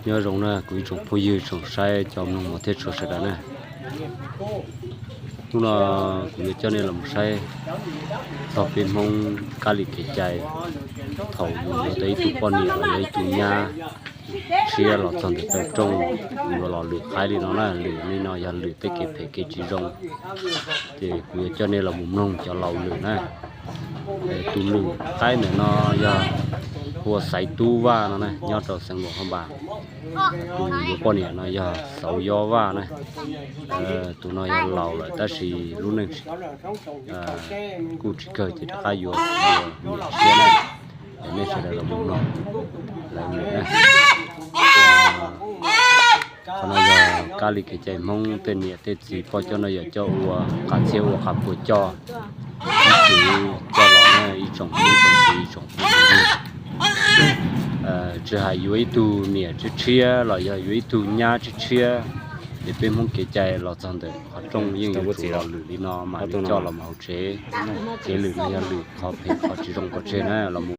Nyob zoo na kuv ib tsoom phooj ywg tsoom saib cov mloog mos thiab tshua sawv daws na. Hnub no kuv yuav coj nej los mus saib txog peb Hmoob kab li kev cai thaum yus yuav tau ib tug poj niam los yog ib tug nyab tshiab los txog ntawm taw rooj, yus yuav los lwm qaib li no na. Lwm li no yog lwm tej kev phem kev tsis zoo, ces kuv yuav coj nej los mus mloog cov laus lwm na. Tus lwm qaib ntawm no yog hu ua Xaiv Tub Vaj no na, nyob rau xeev Luam Phaj Npas. Tus yuav poj niam no yog Xauv Yob Vaj na. Tus no yog laus lawm tab sis lub neej kuj tsis kawg ces rov qab yuav niam tshiab na. Es nej sawv daws los mus mloog lawv lwm na. Qhov no yog kab li kev cai Hmoob tej niam tej txiv poj coj noj yawm coj ua, qas txhiab ua qas puas coj, ib txwm coj los na ib tsoom Hmoob tsoom txiv tsoom phooj ywg. Tsis hais yuav ib tug niam tshiab tshiab los yog yuav ib tug nyab tshiab tshiab, ces peb Hmoob kev cai los txog ntawm qhov rooj yeej yuav tsum los lwm li no mam li coj los mus hauv tsev. Kev lwm no yog lwm qhov phem qhov tsis zoo pov tseg na, los mus